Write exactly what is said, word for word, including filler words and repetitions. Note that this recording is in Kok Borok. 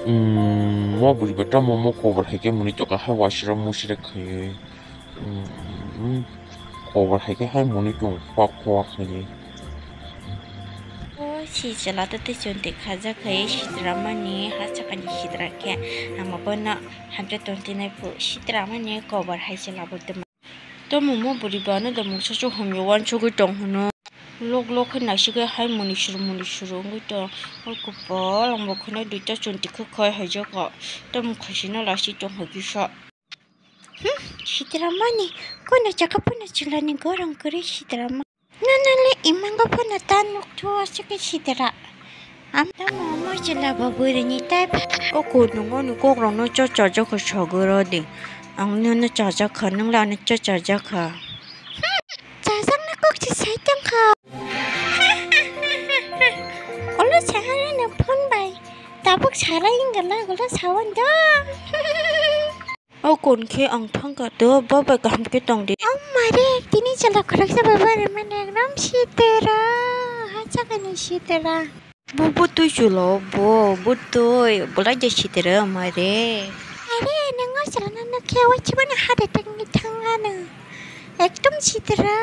Hmm, mo bwrwi ba tamo mo kobar hai khe muni tongkha hai wasira musira khaiwi. Hmm, kobar hai khe hai muni tong khwa khwa khaiwi. O si chwla to tei chwng twi khajak khai sitra mani ha sakani sitra khe ang bono hamjak tong tini phu sitra mani kobar hai se labo tongma. Tamo mo bwrwi ba no da mungsa chuk hamya wansugwi tong hwno. Lok lok khe naisik khe hai muni suru muni suru wngwi tong. O kwpal ang bo khwnai duita chwng twi khe khai hai jagao. Tamo khaisino lasik tong hai kisa. Hmm, sitra mani, kono chakha phano chwlani gorong kwrwi sitra ma. Nono le imango phano ta nukthua se khe sitra. Am tamo mo chwla bo bwrwini type. O kunu ngoni kokrokno cha chajak kha sagwi rw di. Ang nono chajak kha, nwng le ano cha chajak kha. Hmm, chajakna kok se sai tong kha. Olo saharino phone bai. Tabuk sarai wngkha na, ulo sawan do. O kon khe ang thangkha do, babai kaham khe tong di. Oh mare, tini chwla khoroksa bai barwi mani ekdom sitra. Ha chakani sitra. Bo butwi chwla bo, butwi, bolai je sitra mare. Are, nang o chwla no nukhe, o chibani heart attack ni thang ano. Ekdom sitra.